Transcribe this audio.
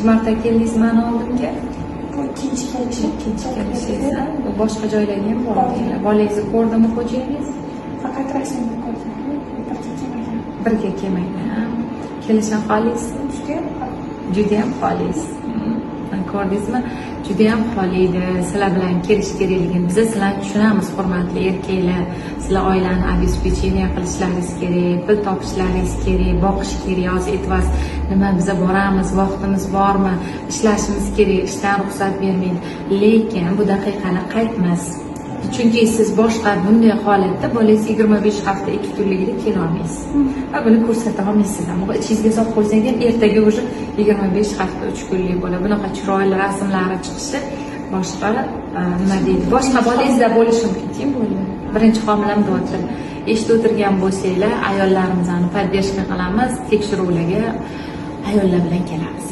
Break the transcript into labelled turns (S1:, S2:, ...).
S1: Marta keldingiz mani oldimga?
S2: Bu ikkinchi kelishim.
S1: Ikkinchi kelishingiz, a? Bu boshqa joylarga ham bordinglar. Bolangizni ko'rdimi xo'jayiningiz?
S2: Faqat rasmda ko'rganman, birga kelmagan.
S1: Birga kelmagan. Kelishni xohlaysizmi?
S2: Judayam.
S1: Judayam xohlaysiz. Ko'rdingizmi, judayam xohlaydi sizlar bilan kelish kerakligini. Biza sizlarni tushunamiz, hurmatli erkaklar. Sizlar oilani обеспечение qilishlaringiz kerak, pul topishlaringiz kerak, boqish kerak. Hozir aytyapsiz, nima, biza boramiz, vaqtimiz bormi, ishlashimiz kerak, ishdan ruxsat bermaydi. Lekin bu daqiqalar qaytmas, chunki siz boshqa bunday holatda bolangiz 25 hafta 2 kunligida kelolmaysiz va buni ko'rsata olmaysiz ham. Ichingizga solib qo'ysangiz ham, ertaga уже 25 hafta 3 kunlik bo'ladi. Bunaqa chiroyli rasmlari chiqishi boshqa, nima deydi, boshqa bolangizda bo'lishi mumkin. Kim bo'ldi, birinchi homilam deyaptilar. Eshitib o'tirgan bo'lsanglar, ayollarimizni поддержка qilamiz, tekshiruvlarga ayollar bilan kelamiz.